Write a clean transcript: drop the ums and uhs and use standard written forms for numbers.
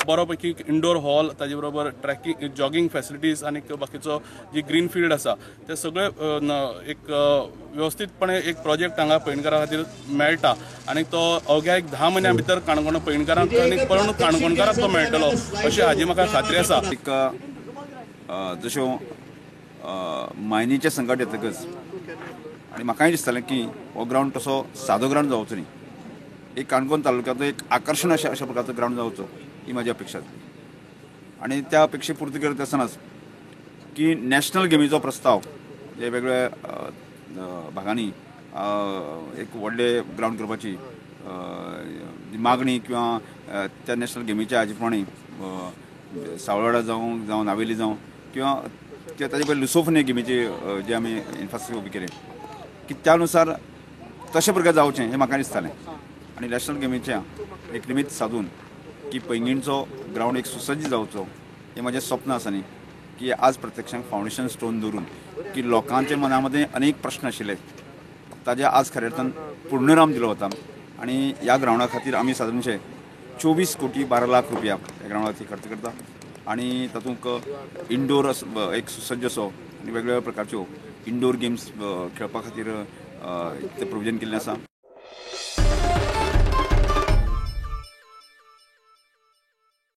बरो पैकी indoor hall, ताजे बरोबर ट्रॅकिंग, जॉगिंग फॅसिलिटीज आनी बाकीचो जी ग्रीन फिल्ड आसा ते सगळे एक वेवस्थीतपणे एक प्रोजेक्ट हांगा पैंगीणकारां खातीर मेळटा आनी तो अवघ्या एक 10 म्हयन्यां भितर काणकोण पैंगीणकारांक आनी पूर्ण काणकोणकारांक तो मेळटलो अशी हाजी म्हाका खात्री आसा. एक जश्यो मायनीचें संकट येतकच आनी म्हाकाय दिसतालें की हो ग्रावंड तसो सादो ग्रावंड जावचो न्ही, एक काणकोण तालुक्याचो एक आकर्शण अशा अशा प्रकारचो ग्रावंड जावचो ही म्हाजी अपेक्षा आसली. आनी त्या अपेक्षा पुर्ती करत आसतनाच की नॅशनल गेमीचो प्रस्ताव जे वेगवेगळ्या भागांनी एक व्हडले ग्रावंड करपाची मागणी किंवा त्या नॅशनल गेमीच्या हाजे प्रमाणे सावळवाडा जावं जावं नावेली जावं किंवा ताजे पयलीं लुसोफोनिया गेमीची जे आमी इन्फ्रास्ट्रक्चर उबी केलें की त्या नुसार तशें प्रकार जावचें हें म्हाका दिसतालें. आनी नॅशनल गेमीच्या एक निमित्त सादून की पैंगीणचो ग्रावंड एक सुसज्ज जावचो हें म्हाजें स्वप्न आसा न्ही की आज प्रत्यक्षांत फावंडेशन स्टोन दवरून की लोकांच्या मना मदें अनेक प्रश्न आशिल्ले ताजे आज खऱ्या अर्थान पूर्णविराम दिलो वता. आनी ह्या ग्रावंडा खातीर आमी सादारणशे 24 कोटी 12 लाख रुपया ह्या ग्रावंडा खातीर खर्च करता आनी तातूंत इंडोर एक सुसज्ज असो आनी वेगवेगळ्या प्रकारच्यो इंडोर गेम्स खेळपा खातीर ते प्रोविजन केल्लें आसा.